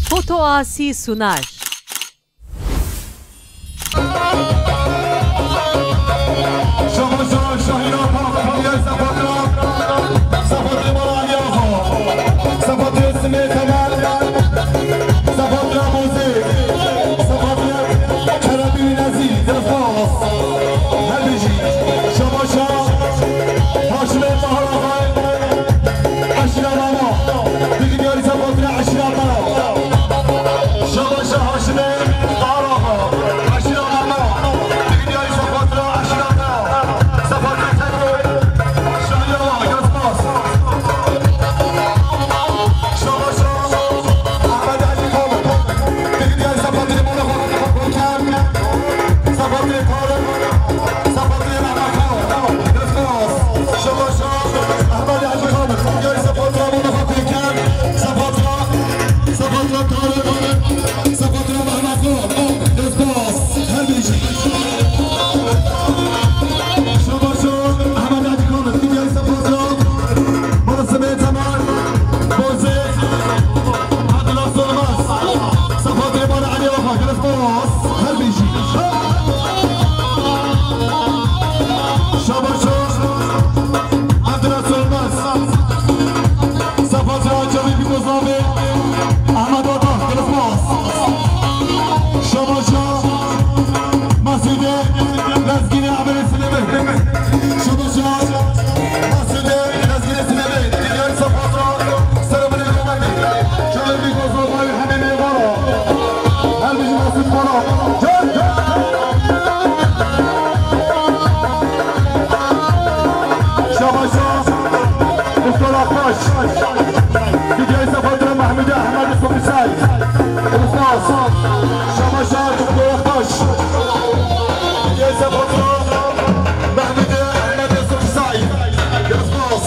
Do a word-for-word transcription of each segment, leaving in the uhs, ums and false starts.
Foto Asi sunar. Her bijî. Şabaşa Haşimê Bahar Axay. Eşîra Mama. Pêkî diyarî ser xatirê eşîra Mama. Şabaşa Haşimê Bahar Axa. Eşîra Mama. Pêkî diyarî ser xatirê eşîra Mama. Ser xatirê Teko. Şahiya Axa. Gelek spas. Şabaşa Ahmet Hacı Kavuk. Pêkî diyarî ser xatirê mala xwe. Görkem. Ser xatirê Tarık. Ser xatirê Mehmet Kavuk. Gelek spas. Şabaşa Ahmet Hacı Kavuk. Pêkî diyarî ser xatirê mala xwe. Görkem. Ser xatirê, ser xatirê Tarık. Ser xatirê Mehmet Kavuk. Gelek spas. Her bijî. Şabaşa Ahmet Hacı Kavuk. Pêkî diyarî ser xatirê Mala Simê Temel, Bozê, Abdullah Solmaz, Sefa Dêmar, Elî Axa, gelek spas, her bijî. Şabaşa Abdullah Solmaz, Sefa Dêmar, Cevî Bîkozavê, Ahmet Ata, gelek spas. Şabaşa Masûdê Lezgînê Emelê Silêmê. Şabaşa Masûdê Lezgînê Silêmê. Diyar Sefatra Seremê Komendî. Çolê Bîkozovayê hemê mêvara. Her bijî Masûd Polat. Can, can. Şabaşa Doktor Akbaş. Diyar Sefatra Mehmûdê Ehmedê Sofîsay. Spas. Şabaşa Doktor Akbaş. Yese Batura, Mehmûdê Ehmedê Sofîsay. Spas.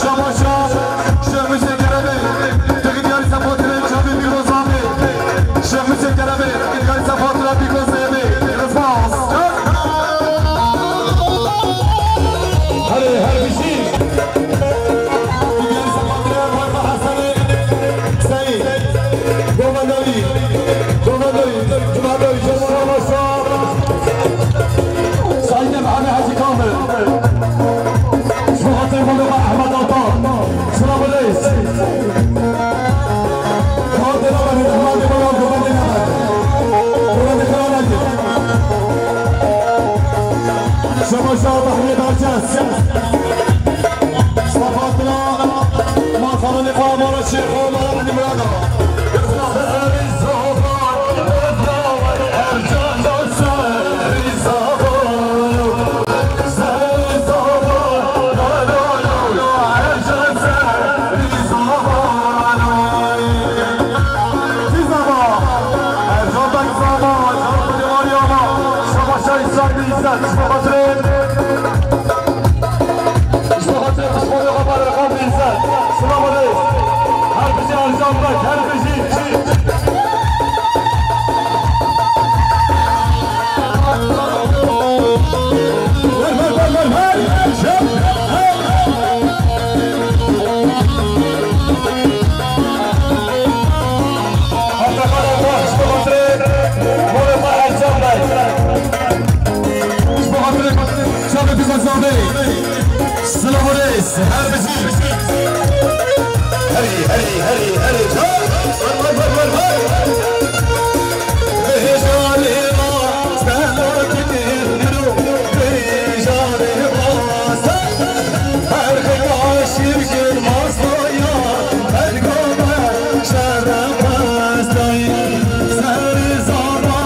Şabaşa Şêx Musê Keremê, têkî diyarî ser xatirê çavê Bîkozavê. Şêx Musê Keremê, têkî diyarî ser xatira Bîkozavê. Spas. Herê, her bijî. Têkî diyarî ser xatirê Rayfa Hesenê Seyîd. Govendorî, govendorî, govendorî, Şabaşa. Saîdê Mehemê Hecî Kamil. Ji bo xatirê Moloxa Ehmed Altan. Silav û rêz. Xatirê Mehemê Moloxa govendê nebe. Govendê xira nebe. Şabaşa Behriyê Berçes. Ji bo xatira malxananê xwe, mala şêx û mala Elî Mirada. Ercan Bey Zava, Ercan Bey Zava, Ercan Bey Zava, Şabaşa İsrail İzzet, Şabaşa. Ji bo xatirê piştvanê xwe, Badarxan Bîzet. Silav û rêz. Her bijî Ercan Beg, her bijî. Ver, ver, ver, ver, ver. Ji bo xatirê malê xwe Ercan Beg. Ji bo xatirê çavê Bîkozavê. Silav û rêz, her bijî. Herî, herî, herî, herî, çar. Var, var, var, var, var. Hêjanê ma, stela kitin niro, hêjanê ma, se-, her xeya şîrgin mastoya, belga me, şerefestayî. Serê zava,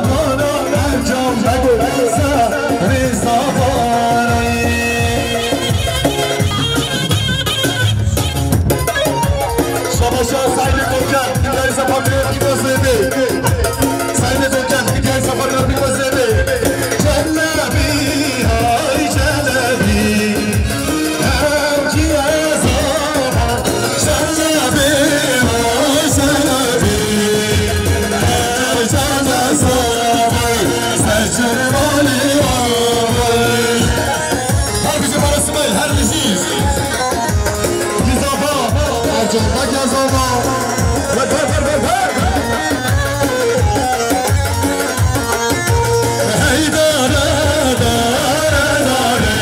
mana ercan bego, serê zava rayî. Şabaşa Saîdê Koken, Hidayê Sefatirê Pîta Zêdê. Saîdê Koken, Hidayê Sefatirê Pîta Zêdê. Çelebî, ay Çelebî, ev kî ez ama. Çelebî, ay Çelebî, ev can ez ama. Ser çervalî ama. Her bijî Mara Sibel, her bijî. Gizafa, Ercan, bak Gizafa. Ver, ver, ver, ver, ver. Hey, dare, dare, dare.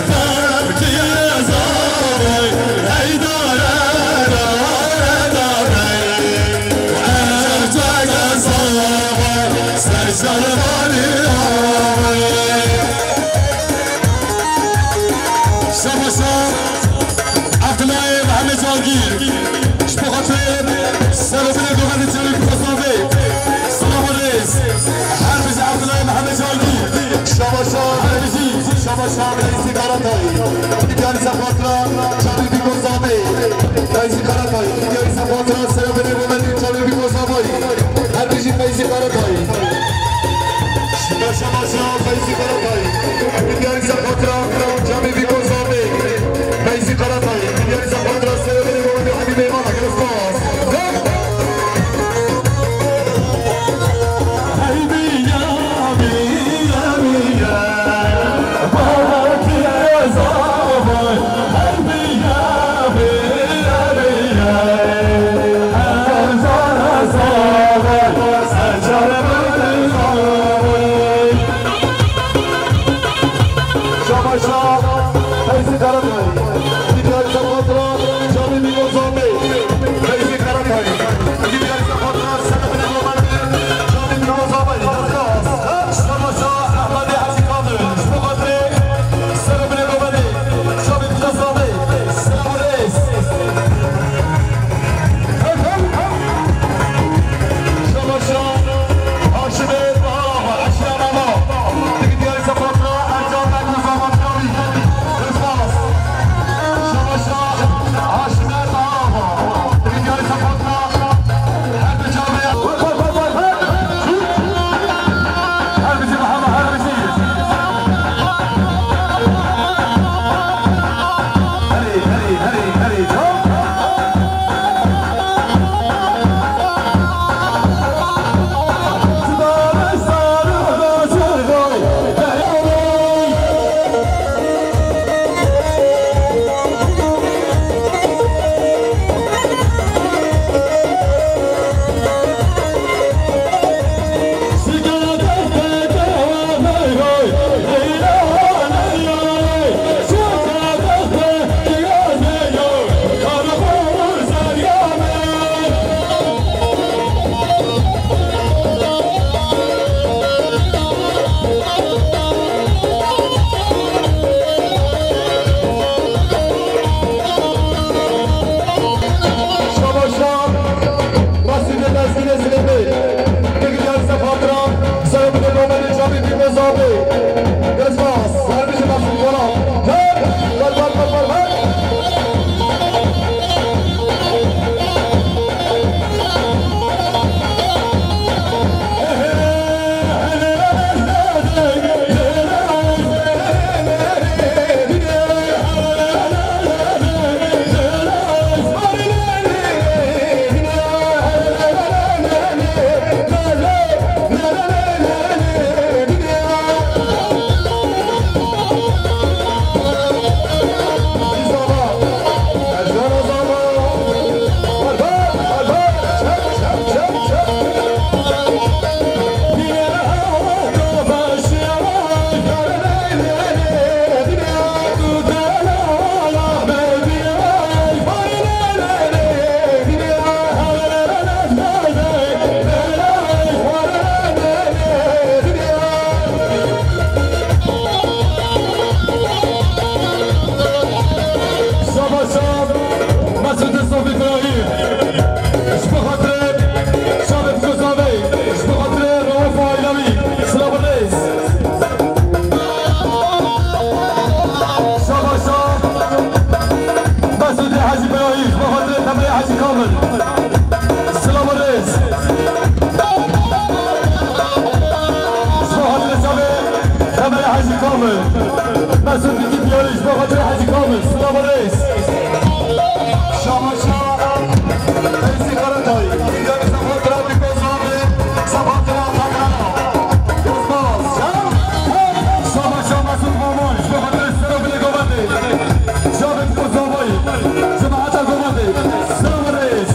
Bak Gizafa, hey, dare, dare, dare. Ercan Gizafa, sen şarvanî. Şabaşa Abdullah Mehmet Cagîr. Ji bo xatirê serofinê govendê Çewlîg Kozavê. Silav û rêz. Her bijî Abdullah Mehmet Cagîr. Şabaşa, her bijî. Şabaşa Feyzî Karatay. Diyarî Sefatira Çewlîg Kozavê. Feyzî Karatay. Diyarî Sefatira serofinê govendê Çewlîg Kozavê. Her bijî Feyzî Karatay. Şabaşa Feyzî Karatay. Diyarî Sefatira Çewlîg Kozavê. Feyzî Karatay. Diyarî Sefatira serofinê govendê Hemî Meyman. Gelek spas. Mesut Dikî Diyarî, ji bo xatirê Hecî Kamil, silav û rêz. Şamaşa, Feyzî Karatay, Diyarî Sefa Trafîk Ozanê, Sefa Trafîk Ozanê. Şamaşa Mesut Maman, ji bo xatirê Serokê Lêkovatê, Cavit Kozavayî, cemaeta Govatê, silav û rêz.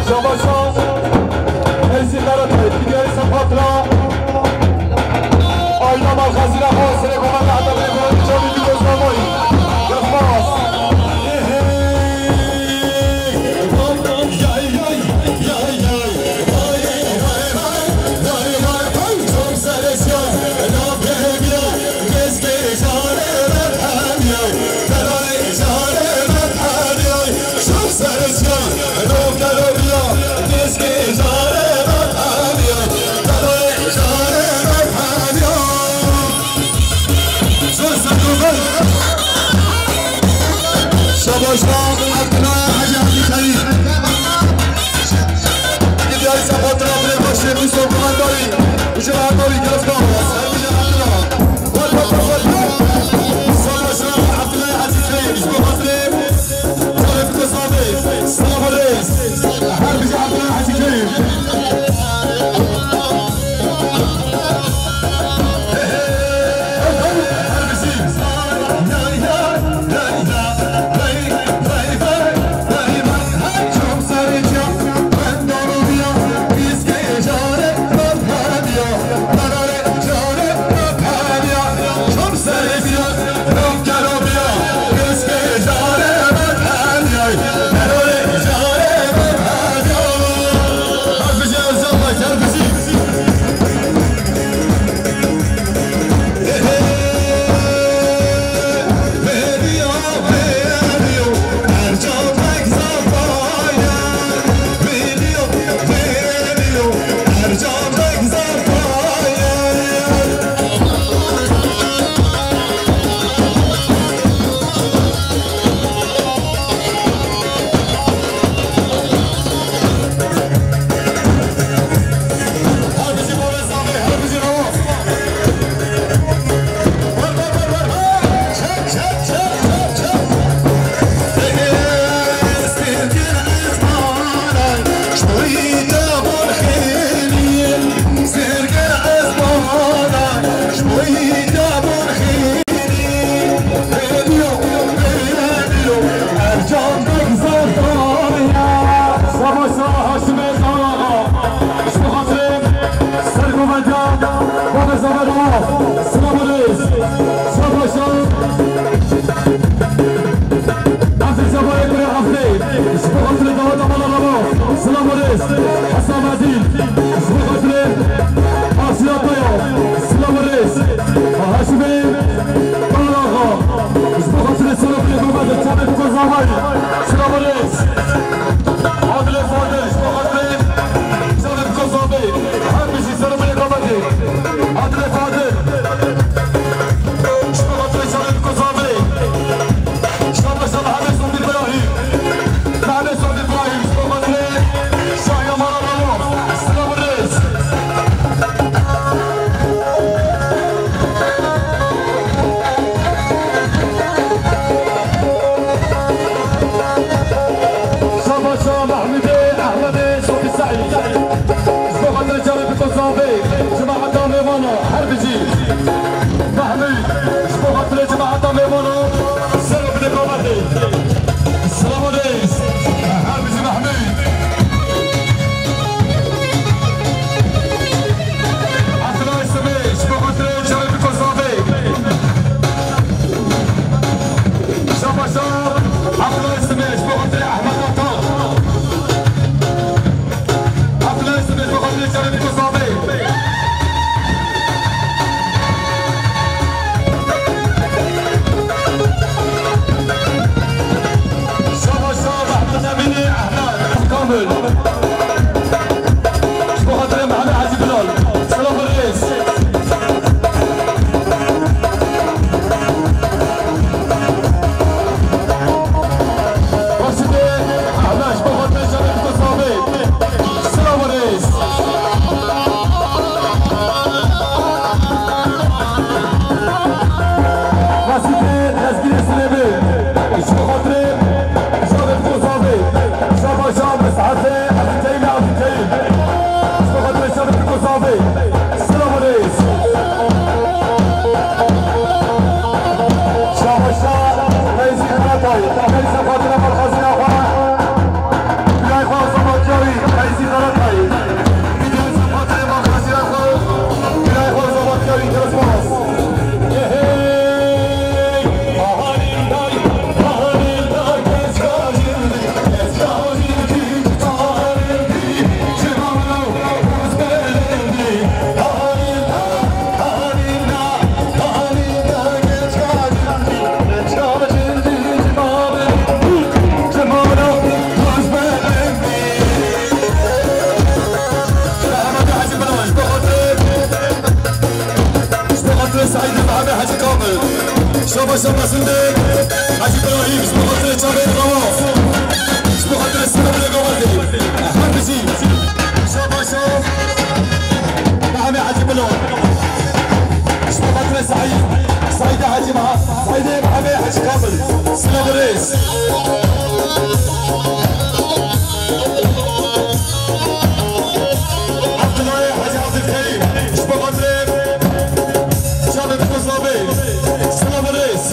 Şabaşa, Feyzî Karatay, Fîdyayî Sepatra, Ayna Malxezîna xwe, Serê Komanda Heta Binê Komandî Çavî Dî Kozlamayî, Yilmaz. Şabaşa, Abdullah Hacı Abdülkadir. Gidiyor, Sefa Trabzon, Başşehir, Mustafa Kumandarı. Yüce Anadolu, Gözdağı, Serbice Abdullah. Selamun aleyküm. Her bir Abdullah Hacı Kerim. Sava, sava, Haşimê Dağağa. Ji bo xatirê sergovendiya Babê Zaverova. Silav û rêz. Savaşa. Aziz Cebayê Kurê Efrê. Ji bo xatirê daweta mala Rebo. Silav û rêz. Hesam Edîl. Ji bo xatirê Asya Tayo. Silav û rêz. Haşimê Dağağa. Ji bo xatirê Serokê Lêkovatê, Çavê Kozavayî. Silav û rêz. Adilê Fadil, ji bo xatirê Çavê Kozavê. Her bijî Serokê Lêkovatê. Adilê Fadil. Ji bo xatirê Çavê Kozavê. Şabaşa Mehmet Songî Birahîm. Mehmet Songî Birahîm, ji bo xatirê Şahiya Mala Rebo. Silav û rêz. Ji bo xatirê Ehmed Ata. Abdullah Yusuf, ji bo xatirê Şerîf Kusavê. Şaba şab Ehmed Emînê Ehmed Kamil. Ji bo xatirê Mehmet Hacî Bilal. Silav û rêz. Raşîdê Ehmed, ji bo xatirê Şerîf Kusavê. Silav û rêz. Raşîdê Lezgînê Silêbê, ji bo xatirê Şerîf Kusavê. Şaba şab Mes'etê Ezîteyî Lafîteyî. Ji bo xatirê Şerîf Kusavê. Silav û rêz. Şabaşa Feyzî Karatay, Feyzî Fatîna Malxazîna xwe, Bilay xwe Zabatiyawî, Feyzî Karatay. Feyzî Fatîna Malxazîna xwe, Bilay xwe Zabatiyawî, gelek spas. Hey, hey, hey. Ji bo xatirê Seîdê Mehemê Hecî Kamil. Şaba şaba Sindê Hecî Îbrahîm. Ji bo xatirê çavê Gava. Ji bo xatirê Sindê Gava. Her bijî. Şaba şab Mehemê Hecî Bilo. Ji bo xatirê Seîd. Seîdê Hecî Meha-, Seîdê Mehemê Hecî Kamil. Silav û rêz. Abdullah Hacı Abdülkerim, ji bo xatirê Şamê Kusavê, silav û rêz.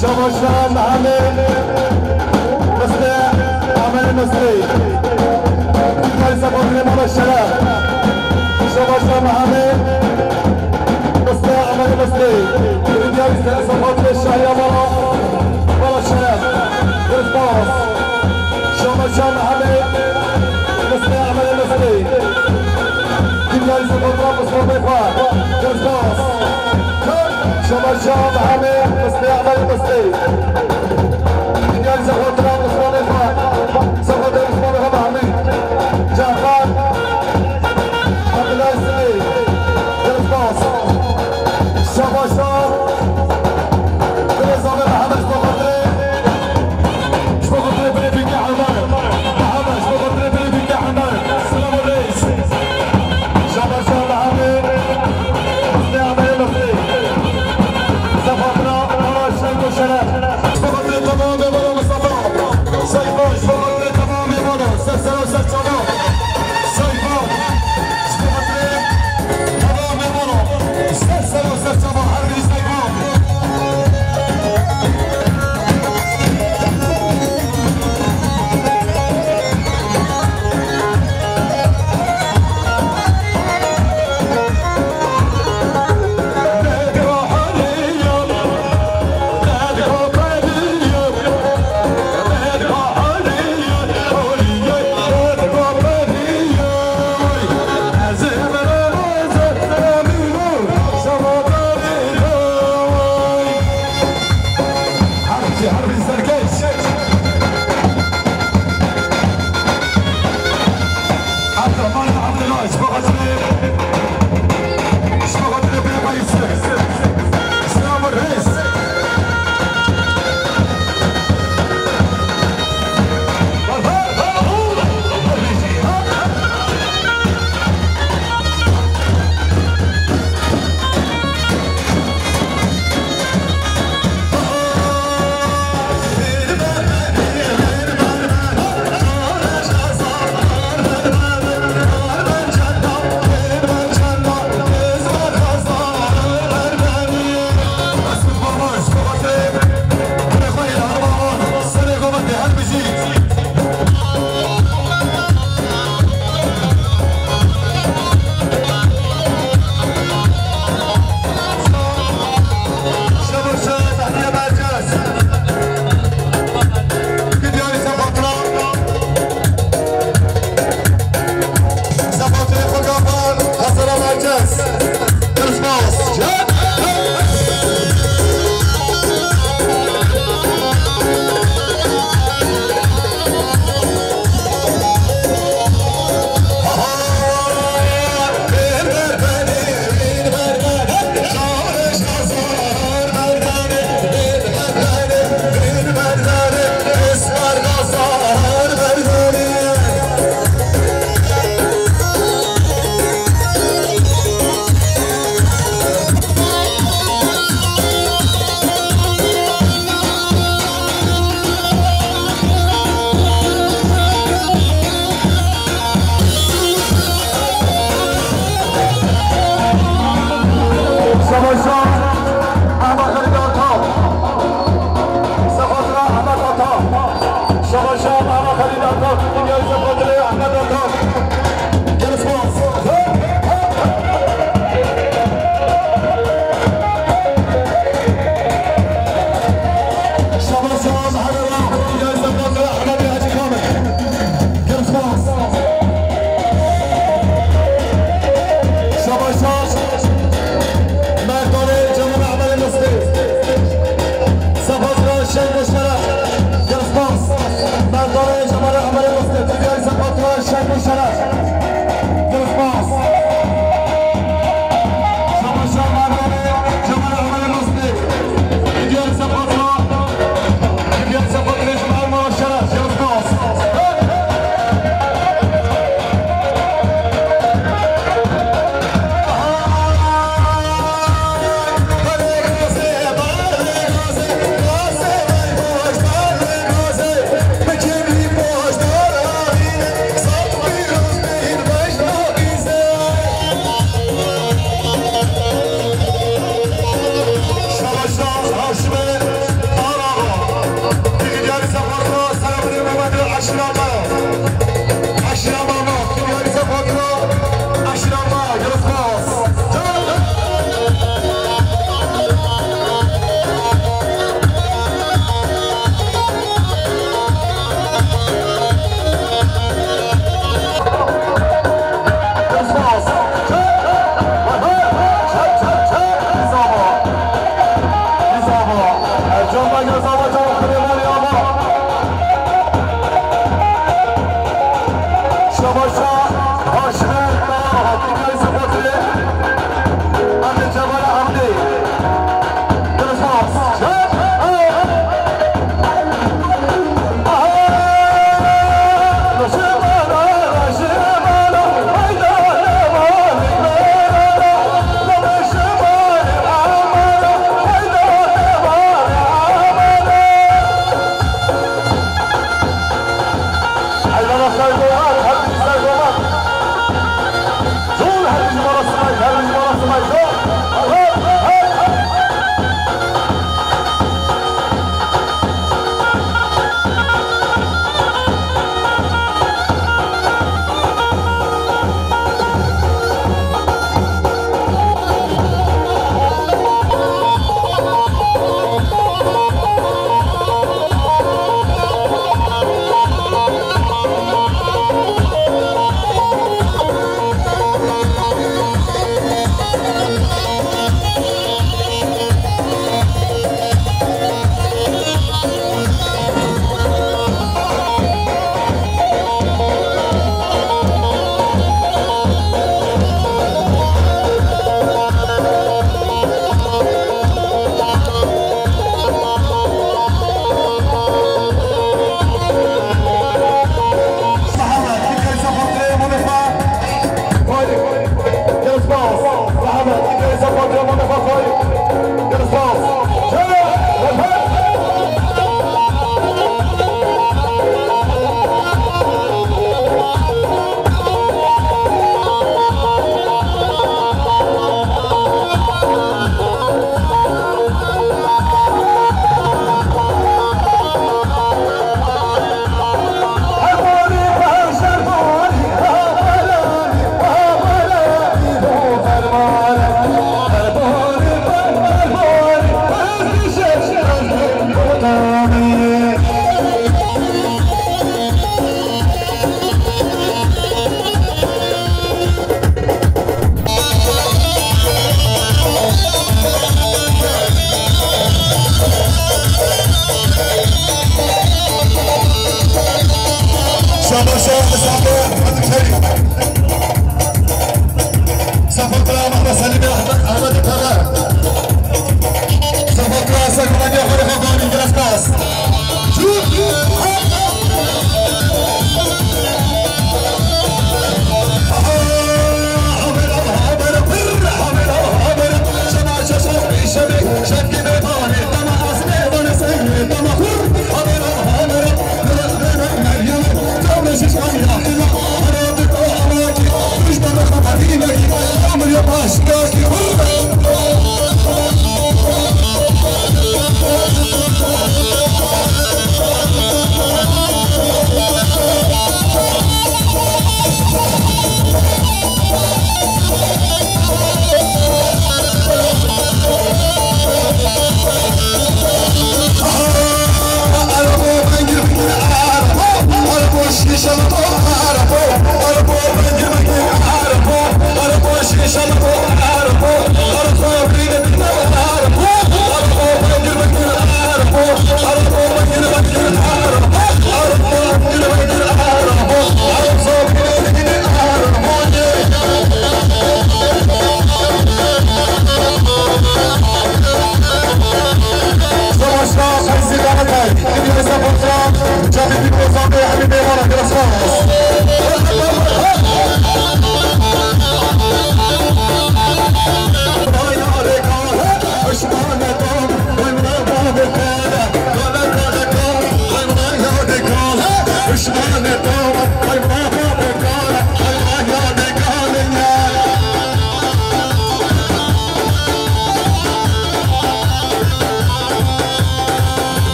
Şabaşa Mehemê, Mesle, Amelê Mesle. Dîwarî sefatirê mala şeref. Şabaşa Mehemê, Mesle, Amelê Mesle. Dîwarî sefatirê şahiya mala, mala şeref. Spas. Şabaşa Mehemê, Mesle, Amelê Mesle. Dîwarî sefatirê Mesle Beyfa. Spas. Şabaşa Mehemê, Mesle, Amelê Mesle. Dîwarî sefatirê Mesle Beyfa. Sefatirê Mesle Beyfa Mehemê. Cafer. Abdullah Sili. Spas. Şabaşa. Dilê Zavê Mehemê ji bo xatirê, ji bo xatirê binê bîkê Hemar. Mehemê, ji bo xatirê binê bîkê Hemar. Silav û rêz. Şabaşa Mehemê. Mesle Amelê Mesle. Sefatirê mala şeref û şeref. Ji bo xatirê temamê mala Mustafa. Seyfo, ji bo xatirê temamê mala. Ser ser û ser çava. Seyfo. Ji bo xatirê temamê mala. Ser ser û ser çava. Her bî Seyfo.